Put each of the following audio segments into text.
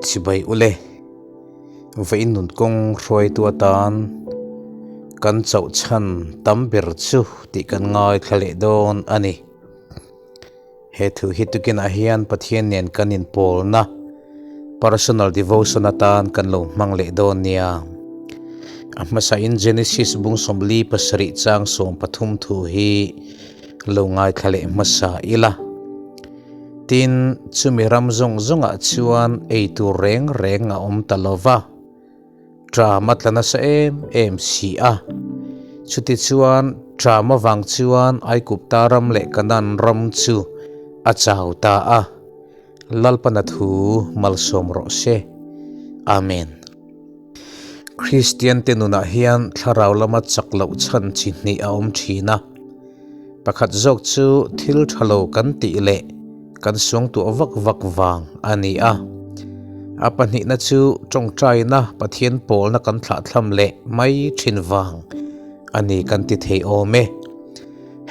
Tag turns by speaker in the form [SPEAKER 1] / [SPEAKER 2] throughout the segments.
[SPEAKER 1] Chibai ule, vawiin nun kawng hruaitu atan kan chauh chhan tam ber chu tih kan ngaithla leh dawn a ni. He thu hi tukinah hian Pathian nen kan inpawlna personal devotion atan kan lo hmang leh dawn nia. A hmasain Genesis bung 47 chang 13 thu hi lo ngaithla leh hmasa ila. Tin, chumi ram zawng zawngah chuan ei tur reng reng a awm ta lo va, ṭam a tla nasa em em si a. Chutichuan, ṭam avang chuan Aigupta ram leh Kanaan ram chu a chau ta a. Lalpana thu malsawm rawh se. Amen. Kristiante nunah hian thlarau lama chak loh chhan chi hnih a awm thin a. Pakhat zawk chu thil tha lo kan tih leh kan suangtuah vak vak vang a ni a. A pahnihna chu tawngtaina Pathian pawlna kan thlahthlam leh mai thin vang a ni kan ti thei awm e.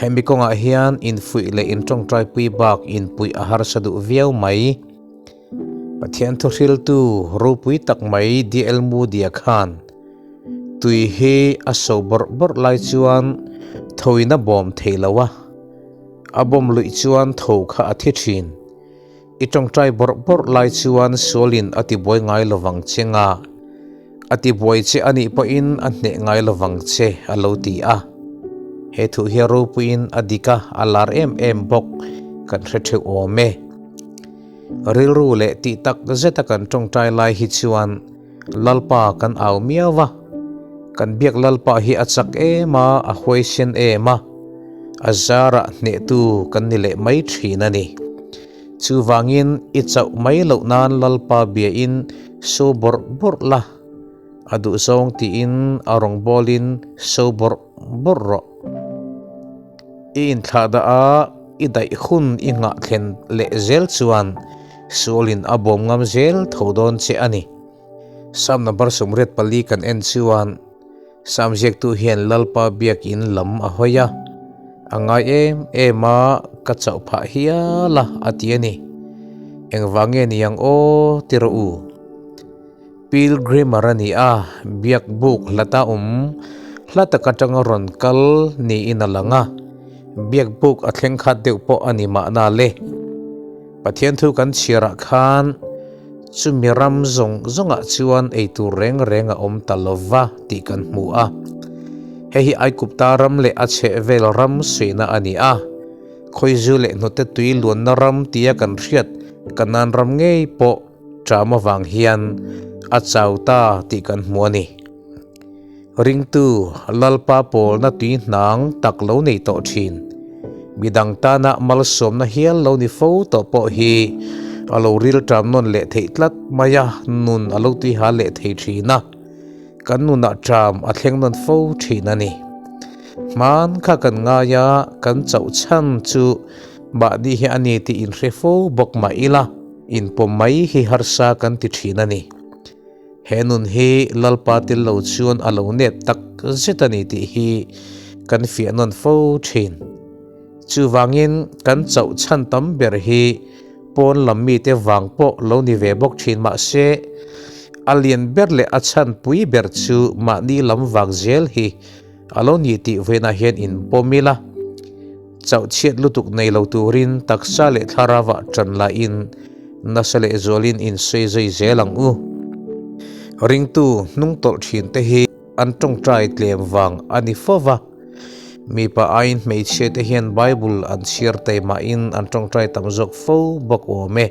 [SPEAKER 1] Hemi kawngah hian infuih leh intawngtaipui bak inpuih a harsa duh viau mai. Pathian thuhriltu ropui tak mai DL Moody-a khan tui hi a so bawrh bawrh lai chuan thoin a bawm thei lo a, a bawm luih chuan tho kha a thi thin. I tawngtai bawrh bawrh lai chuan sualin a tibuai ngai lovang che nga, a tibuai che a nih pawhin a hneh ngai lovang che a lo ti a. He thu hi a ropuiin a dik a, a lar em em bawk kan hre theuh awm e. Rilru leh tih tak zeta kan tawngtai lai hi chuan Lalpa kan au miau va, kan biak Lalpa hi a chak em a, a huaisen em a, a zarah hnehtu kan ni leh mai thin a ni. Chuvangin i chauh mai loh nan Lalpa biain so bawrh bawrh la, a duhzawng tiin a rawngbawlin so bawrh bawrh rawh. I inthlahdah a, i daih hun i nghah thlen leh zel chuan sualin a bawm ngam zel tho dawn che a ni. Psalm number 84 kan en chuan Psalm ziaktu hian Lalpa biakin lam a hawi a, a ngai em em a, ka chauh phah hial a, a ti a ni. Engvang nge ni ang aw ti rawh u. Pilgrimer a ni a, biak buk hlata awm hla tak atanga rawn kal niin a lang a, biak buk a thleng khat deuh pawh a ni mahna le. Pathian thu kan chhiarah khan chumi ram zawng zawngah chuan ei tur reng reng a awm ta lo va tih kan hmu a. Hei hi Aigupta ram leh a chhehvel ram suihna a ni a, Khawizu leh hnute tui luanna ram tia kan hriat Kanaan ram ngei pawh Ṭam avang hian a chau ta tih kan hmu a ni. Ringtu Lalpa pawlna tui hnang tak lo nei tawh ṭhin. Midang tana malsawmna hial lo ni fo tawh pawh hi a lo rilṭam nawn leh theih tlat mai a, nun a lo tui hal leh thei ṭhin a, kan nunah ṭam a thleng nawn fo ṭhin a ni. Hman kha kan ngai a, kan chauh chhan chu mahni hi a ni tih inhre fo bawk mah ila. Inpawm mai hi harsa kan ti thin a ni. He nun hi Lalpa tel lo chuan a lo nep tak zet a ni tih hi kan fiah nawn fo thin. Chuvangin kan chauh chhan tam ber hi pawn lam mite vang pawh lo ni ve bawk thin mah se, a lian ber leh a chhan pui ber chu mahni lam vang zel hi a lo ni tih vawiinah hian inpawm ila. Chauh chhiat lutuk nei lo turin taksa leh thlarauah ṭan lahin nasa leh zualin insawi zui zel ang u. Ringtu hnung tawlh ṭhinte hi an ṭawngṭai tlem vang a ni fo va. Mipa aiin hmeichhiate hian Bible an chhiar teimahin an ṭawngṭai tam zawk fo bawk awm e.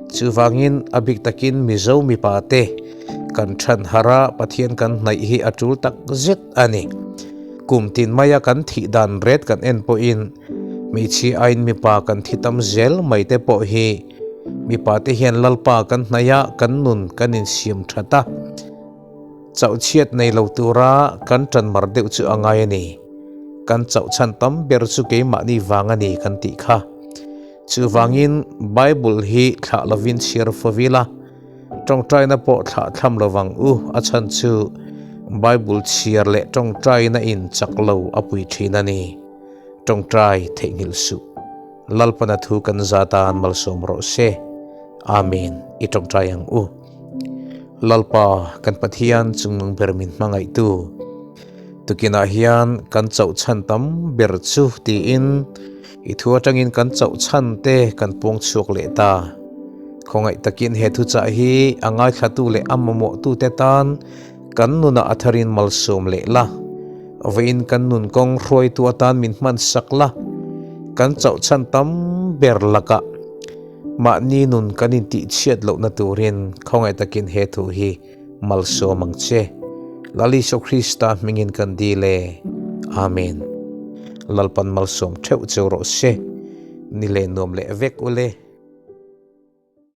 [SPEAKER 1] Chuvangin a bik takin Mizo mipate kan ṭhan harh a, Pathian kan hnaih hi a ṭul tak zet a ni. Kum tin maia kan thih dan ret kan en pawhin hmeichhia aiin mipa kan thi tam zel mai te pawh hi mipa te hian Lalpa kan hnaih a, kan nun kan insiam that a, chauh chhiat nei lo tura kan tan mar deuh chu a ngai a ni. Kan chauh chhan tam ber chu keimahni vang a ni kan tih kha. Chuvangin Bible hi thlah lovin chhiar fo ila. Tawngtaina pawh thlah thlam lo vang u, a chhan chu Bible chhiar leh tawngtaina in chak lo a pui thin a ni. Tawngtai theihnghilh suh. Lalpana thu kan za tan malsawm rawh se. Amen. I tawngtai ang u. Lalpa, kan Pathian chungnung ber min hmangaihtu, tukinah hian kan chauh chhan tam ber chu tiin i thu atangin kan chauh chhan te kan puang chhuak leh ta. Khawngaih takin he thuchah hi a ngaithlatu leh a mamawhtute tan kan nunah a tharin malsawm leh la. Vawiin kan nun kawng hruaitu atan min hman sak la, kan chauh chhan tam ber lakah Mahni nun kan intihchhiat lohna turin khawngaih takin he thu hi malsawm ang che. Lal Isua Krista hmingin kan dil e. Amen. Lalpan malsawm theuh cheu rawh se. Ni leh nuam leh vek ule.